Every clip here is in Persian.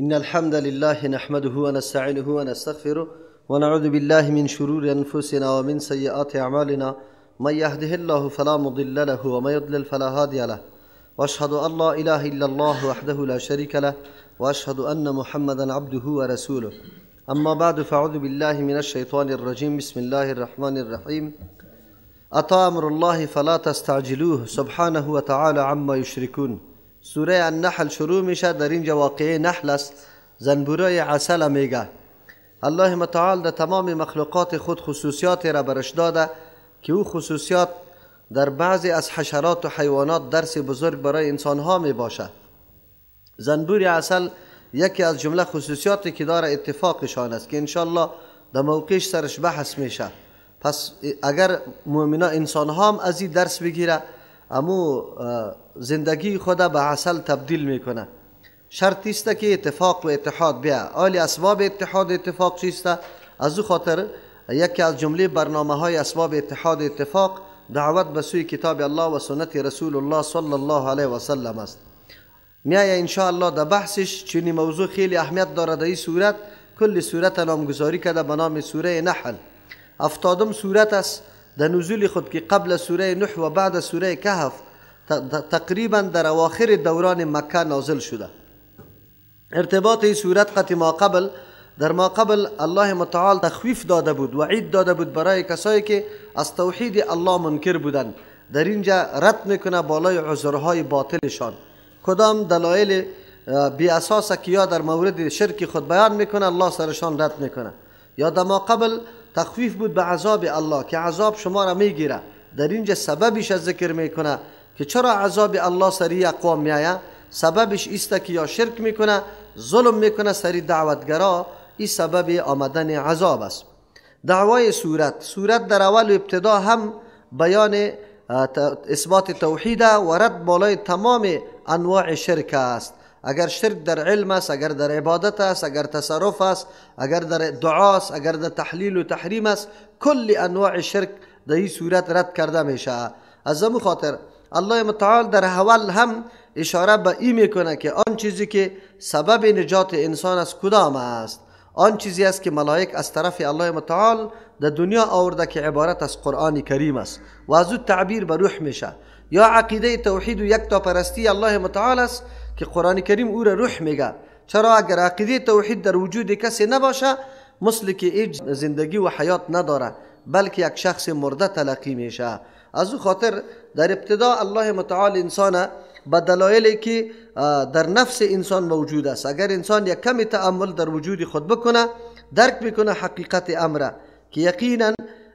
إن الحمد لله نحمده ونستعينه ونستغفره ونعوذ بالله من شرور أنفسنا ومن سيئات أعمالنا، من يهده الله فلا مضل له ومن يضلل فلا هادي له، وأشهد أن لا إله إلا الله وحده لا شريك له، وأشهد أن محمدا عبده ورسوله. أما بعد، فأعوذ بالله من الشيطان الرجيم. بسم الله الرحمن الرحيم. أتى أمر الله فلا تستعجلوه سبحانه وتعالى عما يشركون. سوره النحل شروع میشه. در اینجا واقعه نحل است، زنبورای عسل میگه. الله متعال در تمام مخلوقات خود خصوصیات را برش داده که او خصوصیات در بعضی از حشرات و حیوانات درس بزرگ برای انسان ها می باشه. زنبور عسل یکی از جمله خصوصیاتی که داره اتفاقشان است که انشالله در موقعش سرش بحث میشه. پس اگر مؤمنا انسان ها هم از این درس بگیره، امو زندگی خود به عسل تبدیل میکنه. شرط است که اتفاق و اتحاد بیا. آلی اسباب اتحاد اتفاق چیست؟ از او خاطر یکی از جمله برنامه های اسباب اتحاد اتفاق دعوت به سوی کتاب الله و سنت رسول الله صلی الله علیه و سلم است. میایه انشاءالله در بحثش، چون موضوع خیلی اهمیت داره. در این صورت کل صورت نامگذاری کرده به نام سوره نحل. 70 سورت است در نزول خود که قبل سوره نوح و بعد سوره کهف تقریبا در اواخر دوران مکه نازل شده. ارتباط این سورت قطع ما قبل، در ما قبل الله متعال تخویف داده بود، وعید داده بود برای کسایی که از توحید الله منکر بودند. در اینجا رد میکنه بالای عذرهای باطلشان، کدام دلایل بی اساس که یا در مورد شرک خود بیان میکنه الله سرشان رد میکنه. یا در ما قبل تخویف بود به عذاب الله که عذاب شما را میگیره. در اینجا سببش ذکر میکنه که چرا عذاب الله سری اقوام میآید. سببش ایست که یا شرک میکنه، ظلم میکنه سری دعوتگرا، این سبب آمدن عذاب است. دعوای سورت، سورت در اول و ابتدا هم بیان اثبات توحید و رد بالای تمام انواع شرک است. اگر شرک در علم است، اگر در عبادت است، اگر تصرف است، اگر در دعا است، اگر در تحلیل و تحریم است، کل انواع شرک در این صورت رد کرده میشه. از همون خاطر الله متعال در اول هم اشاره به این میکنه که آن چیزی که سبب نجات انسان است کدام است. آن چیزی است که ملائک از طرف الله متعال در دنیا آورده که عبارت از قرآن کریم است و از او تعبیر به روح میشه. یا عقیده توحید و یکتا پرستی الله متعال است که قرآن کریم او را روح میگه. چرا اگر عقیده توحید در وجود کسی نباشه، مثل که هیچ زندگی و حیات نداره، بلکه یک شخص مرده تلقی میشه. از او خاطر در ابتدا الله متعال انسان به دلایلی که در نفس انسان موجود است، اگر انسان یک کمی تأمل در وجود خود بکنه، درک میکنه حقیقت امره که یقینا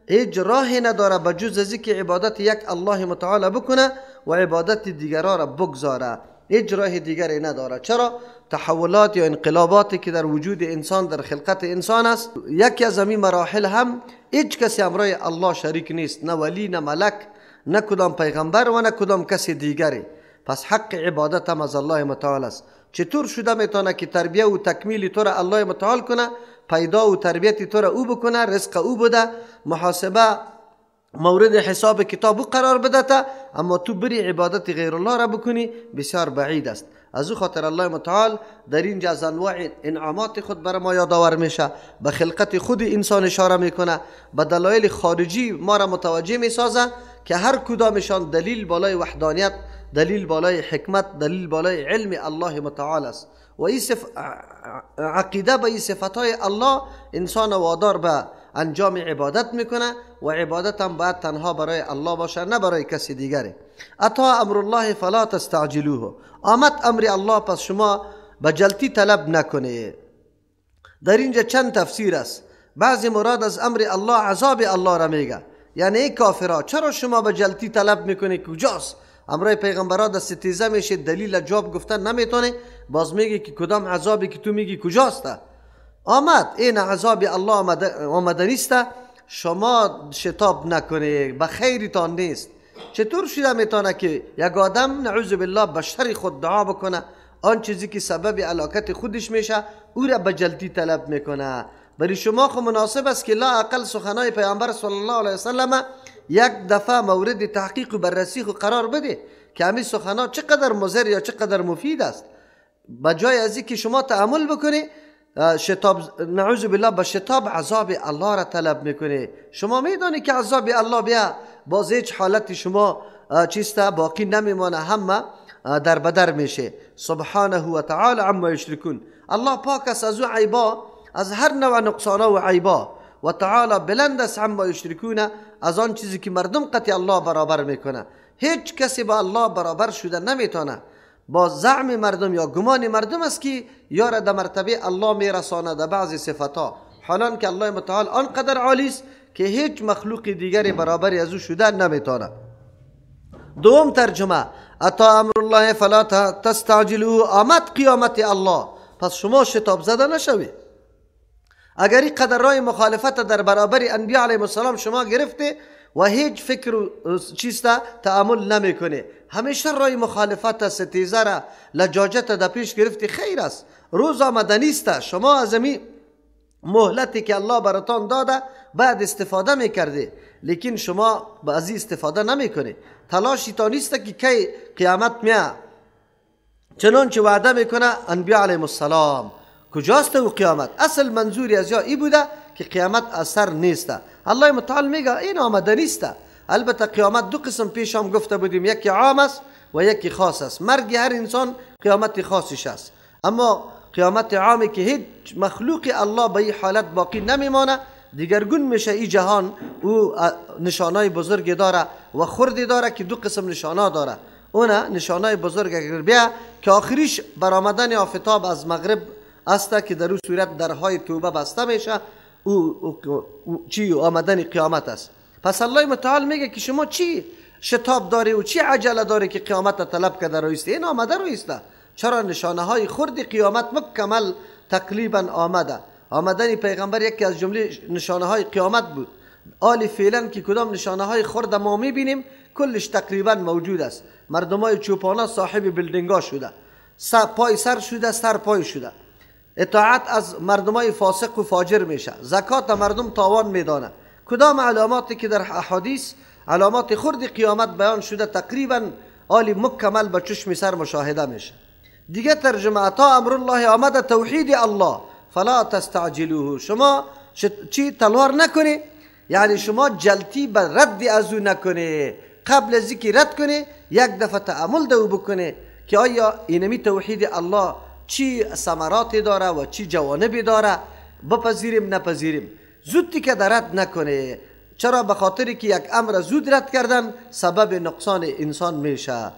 هیچ راهی نداره به جز از که عبادت یک الله متعال بکنه و عبادت دیگران را بگذاره. هیچ راه دیگری نداره. چرا؟ تحولات یا انقلاباتی که در وجود انسان، در خلقت انسان است، یکی از همین مراحل هم هیچ کسی امرای الله شریک نیست، نه ولی، نه ملک، نه کدام پیغمبر و نه کدام کسی دیگری. پس حق عبادت هم از الله متعال است. چطور شده میتونه که تربیه و تکمیل تو را الله متعال کنه، پیدا و تربیت تو را او بکنه، رزق او بده، محاسبه مورد حساب کتاب او قرار بده تا، اما تو بری عبادت غیر الله را بکنی، بسیار بعید است. از او خاطر الله متعال در اینجا از انواع انعامات خود بر ما یادآور میشه، به خلقت خود انسان اشاره میکنه، به دلایل خارجی ما را متوجه میسازه که هر کدامشان دلیل بالای وحدانیت، دلیل بالای حکمت، دلیل بالای علم الله متعال است. و این عقیده به این صفتهای الله انسان وادار به انجام عبادت میکنه و عبادت هم باید تنها برای الله باشه، نه برای کسی دیگری. اتا امر الله فلا تستعجلوه. آمد امر الله پس شما به جلتی طلب نکنه. در اینجا چند تفسیر است. بعضی مراد از امر الله عذاب الله را میگه، یعنی ای کافرا چرا شما به جلتی طلب میکنی؟ کجاست؟ امرای پیغمبرا دست تیزه میشه، دلیل جواب گفتن نمیتونه، باز میگه که کدام عذابی که تو میگی کجاست؟ آمد این عذاب الله آمده نیست، شما شتاب نکنه، به خیرتان نیست. چطور شده میتونه که یک آدم نعوذ بالله به شر خود دعا بکنه، آن چیزی که سبب علاقت خودش میشه او را به جلدی طلب میکنه؟ برای شما خو مناسب است که لا اقل سخنای پیامبر صلی الله علیه وسلم یک دفعه مورد تحقیق و بررسی خو قرار بده که همین سخنا چقدر مضر یا چقدر مفید است. بجای از که شما تأمل بکنی شتاب، نعوذ بالله، به شتاب عذاب الله را طلب میکنی. شما میدانی که عذاب الله بیا باز هیچ حالت شما چیسته باقی نمیمانه، همه در بدر میشه. سبحانه و تعالی عما یشرکون. الله پاک است از او عیبا، از هر نوع نقصانا و عیبا، و تعالی بلند است عما یشرکون، از آن چیزی که مردم قطع الله برابر میکنه. هیچ کسی با الله برابر شده نمیتونه. با زعم مردم یا گمان مردم است که یار در مرتبه الله میرسانه در بعضی صفتا، حالان که الله متعال آنقدر عالی است که هیچ مخلوق دیگری برابری از او شده نمیتونه. دوم ترجمه اتا امر الله فلا تستعجلوه، آمد قیامت الله، پس شما شتاب زده نشوید. اگر این قدر رای مخالفت در برابر انبیاء علیهم السلام شما گرفته و هیچ فکر و چیسته تأمل نمیکنه، همیشه رای مخالفت ستیزه را لجاجت در پیش گرفتی، خیر است، روز آمده نیست. شما از امی مهلتی که الله براتان داده بعد استفاده میکرده، لیکن شما از این استفاده نمیکنه. تلاشی تا نیست که کی قیامت میاد، چنانچه وعده میکنه انبیاء علیهم السلام. کجاست او قیامت؟ اصل منظوری از یا ای بوده که قیامت اثر نیست. الله متعال میگه این آمده نیست. البته قیامت دو قسم پیش هم گفته بودیم، یکی عام است و یکی خاص است. مرگ هر انسان قیامت خاصش است، اما قیامت عامی که هیچ مخلوق الله به این حالت باقی نمیمانه، دیگرگون میشه این جهان. او نشانای بزرگ داره و خردی داره که دو قسم نشانا داره. اون نشانای بزرگ اگر بیا که آخریش برآمدن آفتاب از مغرب است که در او صورت درهای توبه بسته میشه، او چی آمدن قیامت است. پس الله متعال میگه که شما چی شتاب داری و چی عجله داری که قیامت طلب کرده رویسته؟ این آمده رویسته. چرا نشانه های خرد قیامت مکمل تقریبا آمده. آمدن پیغمبر یکی از جمله نشانه های قیامت بود. آلی فعلا که کدام نشانه های خرد ما میبینیم کلش تقریبا موجود است. مردم های چوپانا صاحب building ها شده، سر پای سر شده، سر پای شده. اطاعت از مردم های فاسق و فاجر میشه، زکات مردم تاوان میدانه. کدام علاماتی که در احادیث علامات خرد قیامت بیان شده تقریبا آلی مکمل به چشم سر مشاهده میشه. دیگه ترجمه اتا امر الله، آمد توحید الله فلا تستعجلوه، شما چی تلوار نکنی، یعنی شما جلتی به رد از او نکنی، قبل از اینکه رد کنی یک دفعه تأمل دو بکنی که آیا اینمی توحید الله چی ثمراتی داره و چی جوانبی داره، بپذیریم نپذیریم. زود که در رد نکنه. چرا؟ به خاطر که یک امر زود رد کردن سبب نقصان انسان میشه.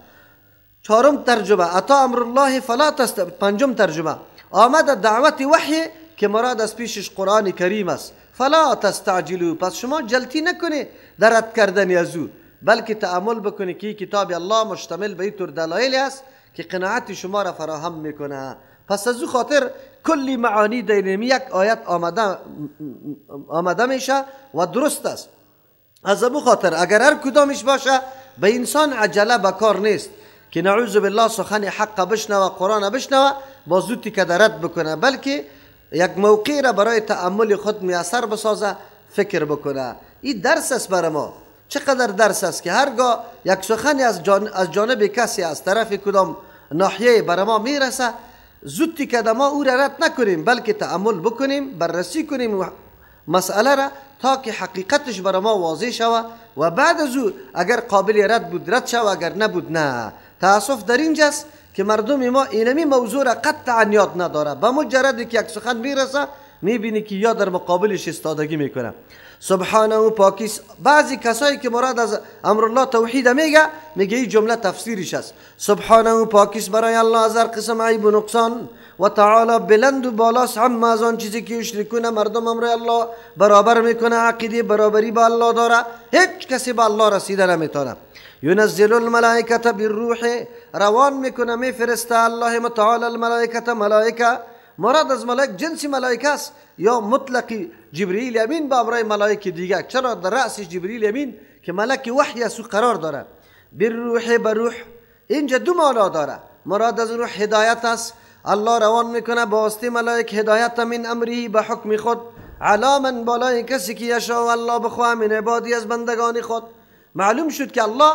چهارم ترجمه اتا امر الله فلا تست، پنجم ترجمه آمد دعوت وحی که مراد از پیشش قرآن کریم است، فلا تستعجلوا، پس شما جلتی نکنی در رد کردن از او، بلکه تأمل بکنی که کتاب الله مشتمل به اینطور دلایلی است که قناعت شما را فراهم میکنه. پس از او خاطر کلی معانی دینمی یک آیت آمده میشه و درست است. از او خاطر اگر هر کدامش باشه به انسان عجله به کار نیست که نعوذ بالله سخن حق بشنوه، قرآن بشنوه، با زودی که رد بکنه، بلکه یک موقع را برای تأمل خود میسر بسازه، فکر بکنه. این درس است برای ما. چقدر درس است که هرگاه یک سخنی از جانب کسی از طرف کدام ناحیه برای ما میرسه، زودی که ما او را رد نکنیم، بلکه تأمل بکنیم، بررسی کنیم مسئله را تا که حقیقتش برای ما واضح شوه و بعد از او اگر قابل رد بود رد شوه، اگر نبود نه. تأسف در اینجاست که مردم ما اینمی موضوع را قطعا یاد نداره. به مجرد که یک سخن میرسه میبینی که یا در مقابلش استادگی میکنه. سبحانه و پاکیس. بعضی کسایی که مراد از امرالله توحید میگه، میگه این جمله تفسیرش است. سبحانه و پاکیس برای الله از هر قسم عیب و نقصان، و تعالی بلند و بالاست عما از آن چیزی که یشرکون، مردم امر الله برابر میکنه، عقیده برابری با الله داره، هیچ کسی با الله رسیده نمیتونه. ینزل الملائکه بالروح، روان میکنه، میفرسته الله متعال الملائکه، ملائکه، مراد از ملائک جنس ملائکه است یا مطلق جبرئیل امین با امرای ملائک دیگه. چرا در رأس جبرئیل امین که ملک وحی است قرار داره. بالروح، بروح، اینجا دو معنا داره. مراد از روح هدایت است، الله روان میکنه با واسطه ملائک هدایت من امره، به حکم خود، علی من، بالای کسی که یشاء الله بخواه، من عبادی، از بندگان خود. معلوم شد که الله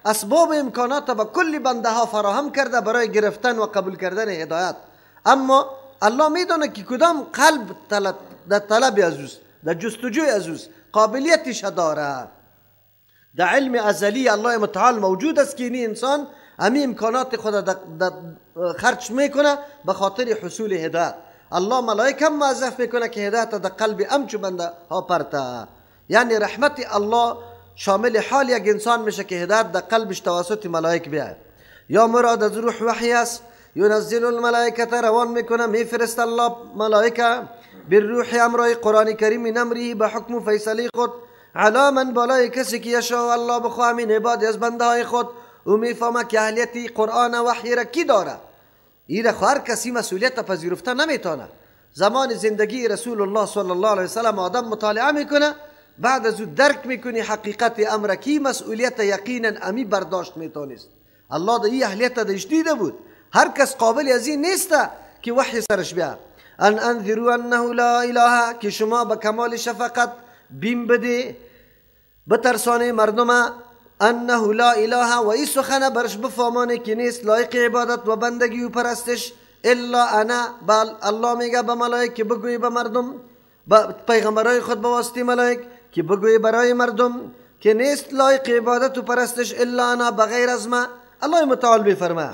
اسباب امکانات به کل بنده ها فراهم کرده برای گرفتن و قبول کردن هدایت. اما الله میدانه که کدام قلب در طلب از اوست، در جستجوی از اوست، قابلیتش داره. در علم ازلی الله متعال موجود است که این انسان امی امکانات خود خرج میکنه به خاطر حصول هدایت. الله ملائکه هم موظف میکنه که هدایت در قلب امچو بنده ها پرته. یعنی رحمت الله شامل حال یک انسان میشه که هدایت در قلبش توسط ملائک بیاید. یا مراد از روح وحی است، ینزل الملائکه روان میکنه، میفرست الله ملائکه بالروح امرای قرآن کریم من امره به حکم و فیصله خود، علی من بالای کسی که یشاء الله بخواه من عباد از بنده های خود. او میفهمه که اهلیت قرآن وحی را کی داره. این هر کسی مسئولیت پذیرفته نمیتونه. زمان زندگی رسول الله صلی الله علیه وسلم آدم مطالعه میکنه، بعد از او درک میکنی حقیقت امر کی مسئولیت یقینا امی برداشت میتونست. الله در این اهلیت داشت دیده بود. هر کس قابل از این نیست که وحی سرش بیا. ان انذروا انه لا اله، که شما به کمال شفقت بیم بده بترسانه مردم، انه لا اله و ای سخنه برش بفهمانه که نیست لایق عبادت و بندگی و پرستش الا انا. بل الله میگه به ملائک که بگوی به مردم، به پیغمبرای خود به واسطه ملائک که بگوی برای مردم که نیست لایق عبادت و پرستش الا انا، بغیر از ما. الله متعال بفرمه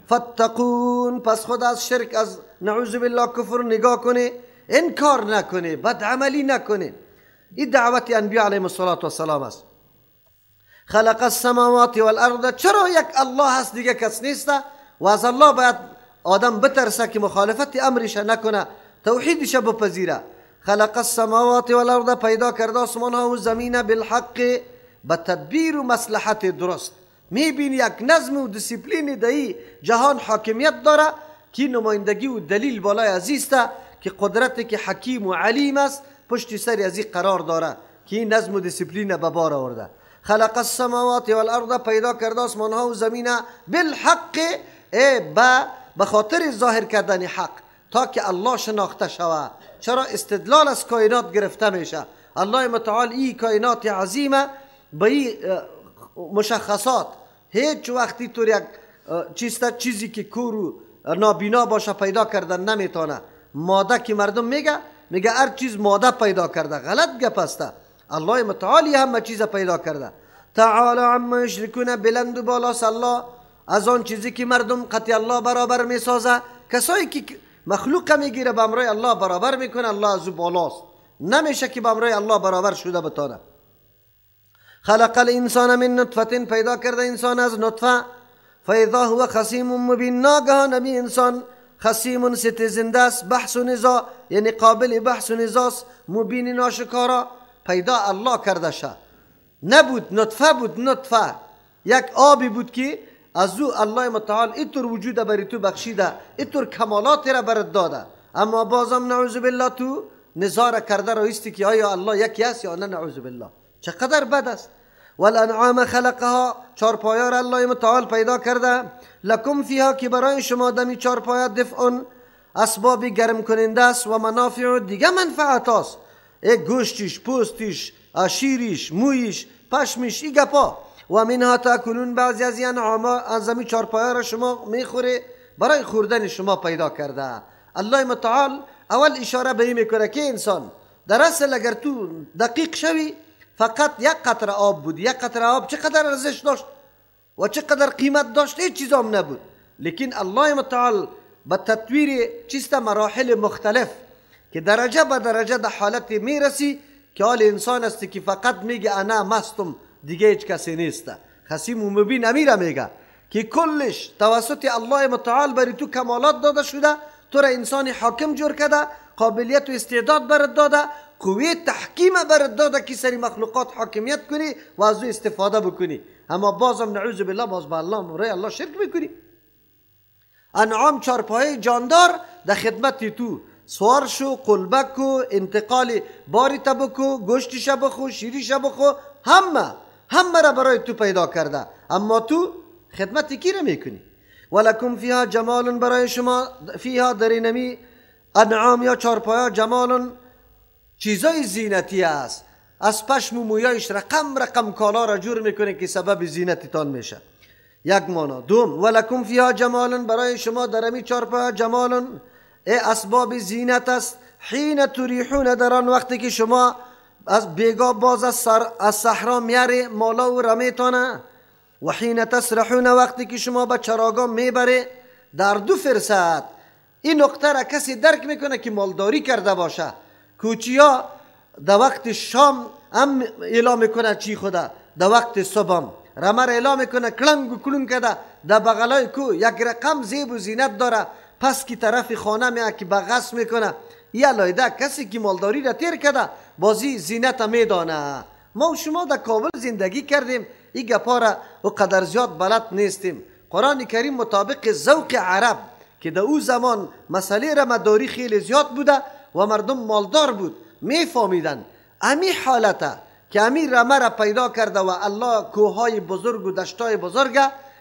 فاتقون، پس خود از شرک، از نعوذ بالله کفر نگاه کنه، انکار نکنه، بد عملی نکنه. این دعوت انبیاء علیهم الصلاة والسلام است. خلق السماوات والارض، چرا یک الله هست دیگه کس نیست و از الله باید آدم بترسه که مخالفت امرش نکنه، توحیدش بپذیره. خلق السماوات والارض، پیدا کرده آسمان ها و زمین بالحق، به تدبیر و مصلحت درست. میبینی یک نظم و دیسیپلین دهی جهان حاکمیت داره که نمایندگی و دلیل بالای عزیز که قدرت که حکیم و علیم است پشت سر ازی قرار داره که این نظم و دیسیپلین به بار آورده. خلق السماوات والارض، پیدا کرده آسمان ها و زمین بالحق، به خاطر ظاهر کردن حق تا که الله شناخته شود. چرا استدلال از کائنات گرفته میشه؟ الله متعال ای کائنات عظیمه به ای مشخصات هیچ وقتی طور یک چیزی که کور و نابینا باشه پیدا کردن نمیتونه. ماده که مردم میگه هر چیز ماده پیدا کرده، غلط گپ است. الله متعالی همه چیز پیدا کرده. تعالی عما یشرکون، بلند و بالاست الله از آن چیزی که مردم قطع الله برابر میسازه. کسایی که مخلوق میگیره به امرای الله برابر میکنه، الله از او بالاست، نمیشه که به امرای الله برابر شده بتانه. خلق الانسان من نطفه، پیدا کرده انسان از نطفه. فاذا هو خصیم مبین، ناگهان نبی انسان خصیم ستیزنده است، بحث و نزاع، یعنی قابل بحث و نزاع، مبین ناشکارا. پیدا الله کرده شه، نبود نطفه بود، نطفه یک آبی بود که از او الله متعال اینطور وجود بری تو بخشیده، اینطور کمالات را برات داده، اما بازم نعوذ بالله تو نظاره کرده رایستی که آیا الله یکی است یا نه. نعوذ بالله چقدر بد است. والانعام خلقها، چارپایا را الله متعال پیدا کرده. لکم فیها، که برای شما دمی چارپایا دفع، اسباب گرم کننده است، و منافع، دیگه منفعت است، یک گوشتش، پوستش، شیرش، مویش، پشمش، ای گپا. و منها تاکلون، بعضی از این از همی چارپایا را شما میخوره، برای خوردن شما پیدا کرده. الله متعال اول اشاره به این میکنه که انسان در اصل اگر تو دقیق شوی فقط یک قطره آب بود، یک قطره آب چقدر ارزش داشت و چقدر قیمت داشت، هیچ چیز هم نبود. لیکن الله متعال به تطویر چیست مراحل مختلف که درجه به درجه در حالت میرسی که حال انسان است که فقط میگه انا مستم، دیگه هیچ کسی نیست. خصیم و مبین امیره میگه که کلش توسط الله متعال بری تو کمالات داده شده، تو را انسان حاکم جور کرده، قابلیت و استعداد برات داده، قوه تحکیم برات داده که سری مخلوقات حاکمیت کنی و از او استفاده بکنی، اما بازم نعوذ بالله باز به الله مرای الله شرک میکنی. انعام چارپایه جاندار در خدمت تو، سوار شو، قلبک و انتقال باری بکو، گوشتش بخو، شیریش بخو، همه را برای تو پیدا کرده، اما تو خدمت کی را میکنی؟ ولکم فیها جمال، برای شما فیها در اینمی انعام یا چارپایا جمال، چیزای زینتی است، از پشم و مویایش رقم رقم کالا را جور میکنه که سبب زینتتان میشه. یک مانا. دوم ولکم فیها جمال، برای شما در امی چارپایا جمال، ای اسباب زینت است. حین تریحون، در آن وقتی که شما از بیگاه باز از صحرا میاره مالا و رمیتانه، و حین تسرحون، وقتی که شما به چراگاه میبره. در دو فرصت این نقطه را کسی درک میکنه که مالداری کرده باشه. کوچیا در وقت شام هم اعلام میکنه چی خوده، در وقت صبح هم رمه را اعلام میکنه، کلنگ و کلون کده در بغلای کو یک رقم زیب و زینت داره. پس که طرف خانه میه که بغس میکنه، یه لایده کسی که مالداری را تیر کرده بازی زینت میدانه. ما و شما در کابل زندگی کردیم، این گپا را و قدر زیاد بلد نیستیم. قرآن کریم مطابق ذوق عرب که در او زمان مسئله رمداری خیلی زیاد بوده و مردم مالدار بود، میفهمیدن امی حالته که امی رمه را پیدا کرده و الله کوههای بزرگ و دشتای بزرگ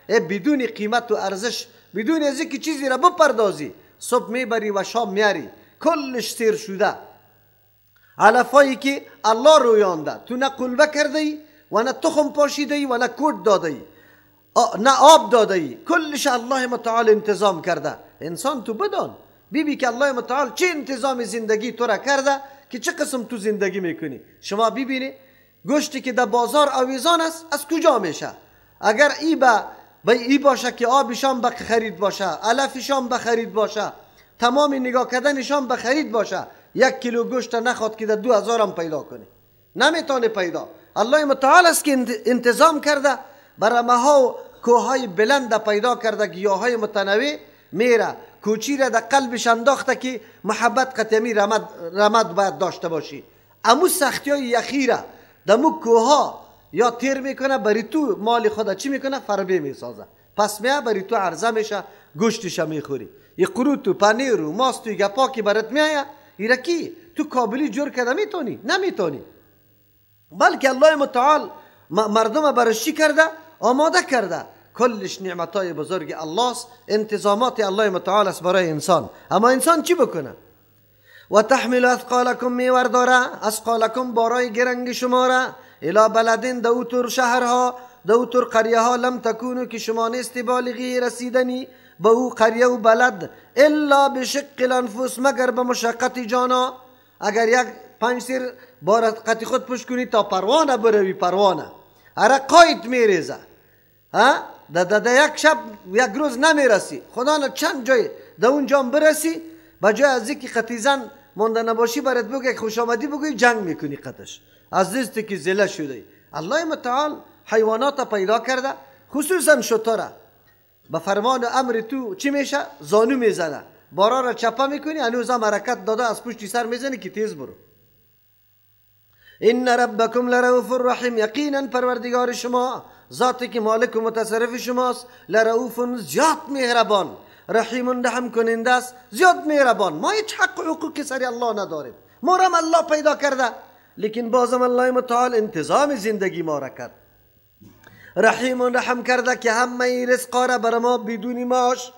بدون قیمت و ارزش، بدون از اینکه چیزی را بپردازی، صبح میبری و شام میاری، کلش سیر شده. علفایی که الله رویانده، تو نه قلبه کرده ای و نه تخم پاشیده ای و نه کود داده ای نه آب داده ای، کلش الله متعال انتظام کرده. انسان تو بدان بیبی که الله متعال چه انتظام زندگی تو را کرده که چه قسم تو زندگی میکنی. شما ببینی گوشتی که در بازار آویزان است از کجا میشه؟ اگر ای با ای باشه که آبشان به خرید باشه، علفشان به خرید باشه، تمام نگاه کردنشان به خرید باشه، 1 کیلو گوشت نخواد که در 2000 هم پیدا کنی، نمیتونه پیدا. الله متعال است که انتظام کرده، برمه ها و کوههای بلند پیدا کرده، گیاهای متنوع میره، کوچی را در قلبش انداخته که محبت قطمی رمد باید داشته باشی. امو سختی های یخیره دمو کوها یا تیر میکنه، بری تو مال خدا چی میکنه؟ فربه میسازه. پس میه بری تو عرضه میشه، گوشتش میخوری، یه قروت و پنیر و ماست و گپا که برات میایه، ایره کی تو کابلی جور کرده میتونی؟ نمیتونی. بلکه الله متعال مردم برش چی کرده؟ آماده کرده. کلش نعمتای بزرگ الله است، انتظامات الله متعال است برای انسان. اما انسان چی بکنه؟ و تحمل اثقالکم، میورداره اثقالکم، بارای گرنگ شما را، الی بلدین، دوتر شهرها، دوتر قریه ها، لم تکونو، که شما نیستی بالغی رسیدنی به او قریه و بلد، الا بشق الانفس، مگر به مشقت جانا. اگر یک 5 سیر بار قطی خود پشت کنی تا پروانه بروی، پروانه اره قاید میریزه، ها ده یک شب یک روز نمیرسی، خدا نه چند جای ده اونجا برسی، با جای از اینکه قطیزن مونده نباشی برات بگه خوش آمدی بگوی، جنگ میکنی قطش از دستی که زله شده. الله متعال حیوانات پیدا کرده، خصوصا شتره، به فرمان و امر تو چی میشه؟ زانو میزنه، بارا را چپه میکنی، هنوز هم حرکت داده از پشتی سر میزنی که تیز برو. ان ربکم لرؤوف رحیم، یقینا پروردگار شما، ذاتی که مالک و متصرف شماست، لرؤوف زیاد مهربان، رحیم رحم کننده است، زیاد مهربان. ما هیچ حق و حقوق سر الله نداریم، ما را الله پیدا کرده، لیکن بازم الله متعال انتظام زندگی ما را کرد. رحیم رحم کرده که همه رزقا را بر ما بدون معاش،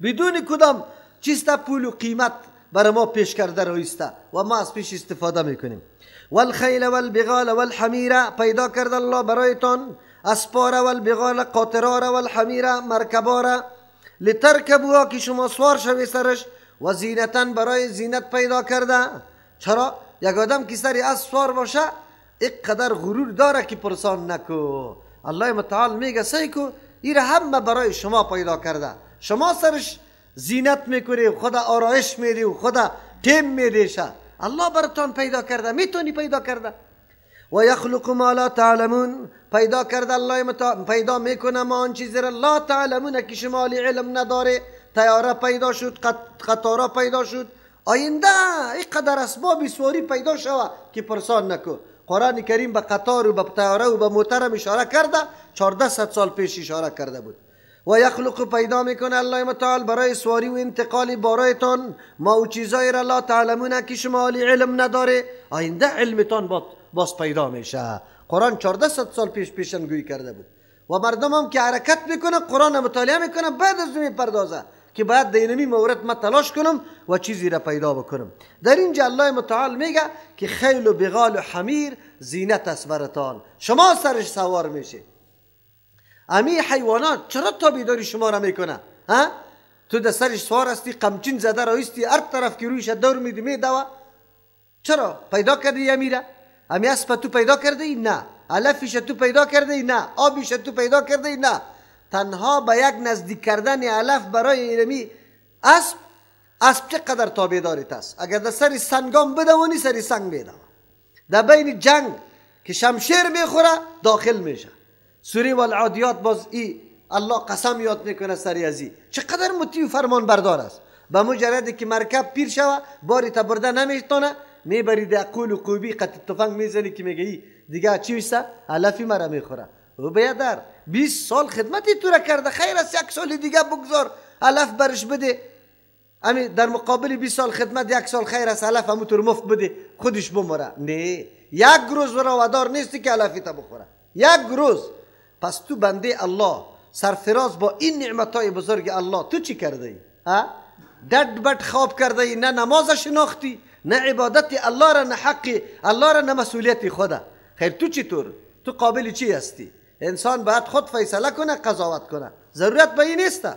بدون کدام چیست پول و قیمت بر ما پیش کرده رویسته و ما از پیش استفاده میکنیم. والخیل والبغال والحمیر، پیدا کرده الله برایتان اسپاره، والبغال قاطراره، والحمیر مرکباره، لترکبوها، که شما سوار شوی سرش، و زینتن، برای زینت پیدا کرده. چرا؟ یک آدم که سری از سوار باشه اینقدر غرور داره که پرسان نکو. الله متعال میگه سعی کو ایره همه برای شما پیدا کرده، شما سرش زینت میکنی، خدا آرایش میدی و خدا تیم میدیشه، الله براتان پیدا کرده، میتونی پیدا کرده. و یخلق ما لا تعلمون، پیدا کرده الله متعال، پیدا میکنه ما آن چیزی را لا تعلمون که شما علم نداره. طیاره پیدا شد، قطاره پیدا شد، آینده اینقدر اسباب سواری پیدا شوه که پرسان نکو. قرآن کریم به قطار و به طیاره و به موتر اشاره کرده، 1400 سال پیش اشاره کرده بود. و یخلق، پیدا میکنه الله متعال برای سواری و انتقال بارایتان ما و چیزایی را لا تعلمون که شما علم نداره. آینده علمتان باز پیدا میشه. قرآن 1400 سال پیش پیشنگویی کرده بود و مردم هم که حرکت میکنه قرآن مطالعه میکنه، بعد از میپردازه که باید در اینمی مورد ما تلاش کنم و چیزی را پیدا بکنم. در اینجا الله متعال میگه که خیل و بغال و حمیر زینت است براتان، شما سرش سوار میشه. امی حیوانات چرا تابعداری شما را میکنه؟ ها؟ تو در سرش سوار هستی، قمچین زده رایستی، هر طرف که رویش دور میدی میدوه. چرا؟ پیدا کردی یا میره؟ امی اسب تو پیدا کرده ای؟ نه. علفیش تو پیدا کرده ای؟ نه. آبیش تو پیدا کرده ای؟ نه. تنها به یک نزدیک کردن علف برای اینمی اسب، اسب چقدر تابعدارت است. اگر در سر سنگام بدوانی سر سنگ میدوه. در بین جنگ که شمشیر میخوره داخل میشه. سوره والعادیات باز ای الله قسم یاد میکنه سری ازی چقدر مطیع و فرمان بردار است. به مجردی که مرکب پیر شوه باری تا برده نمیتونه، میبری در قول و قوبی قطع تفنگ میزنی که میگه دیگه چی میسته؟ علفی مرا میخوره. و بیادر 20 سال خدمتی تو را کرده، خیر است یک سال دیگه بگذار علف برش بده. امی در مقابل 20 سال خدمت یک سال خیر است علف همو تو مفت بده خودش بمره. نه، یک روز را ودار نیستی که علفی تا بخوره، یک روز. پس تو بنده الله سرفراز با این نعمتهای بزرگ الله تو چی کرده ای؟ دد بد خواب کرده ای، نه نماز شناختی، نه عبادت الله را، نه حق الله را، نه مسئولیت خوده. خیر تو چطور؟ تو قابل چی هستی؟ انسان باید خود فیصله کنه، قضاوت کنه. ضرورت به این نیست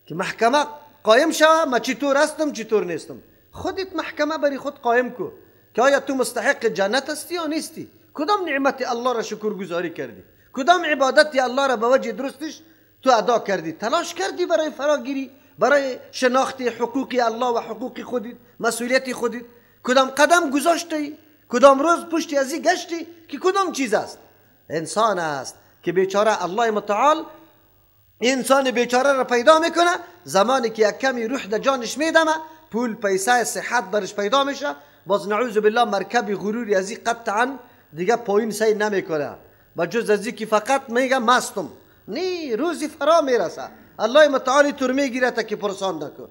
که محکمه قایم شوه ما چطور هستم چطور نیستم. خودت محکمه بری خود قایم کو که آیا تو مستحق جنت هستی یا نیستی؟ کدام نعمت الله را شکرگزاری کردی؟ کدام عبادت الله را به وجه درستش تو ادا کردی؟ تلاش کردی برای فراگیری، برای شناخت حقوق الله و حقوق خودت، مسئولیت خودت؟ کدام قدم گذاشتی؟ کدام روز پشت ازی گشتی که کدام چیز است؟ انسان است که بیچاره الله متعال انسان بیچاره را پیدا میکنه زمانی که یک کمی روح در جانش میدمه، پول، پیسه، صحت برش پیدا میشه، باز نعوذ بالله مرکب غروری ازی قطعا دیگه پایین سی نمیکنه، با جز ازی که فقط میگه مستم. نی، روزی فرا میرسه الله متعال تر میگیره تا که پرسان نکن.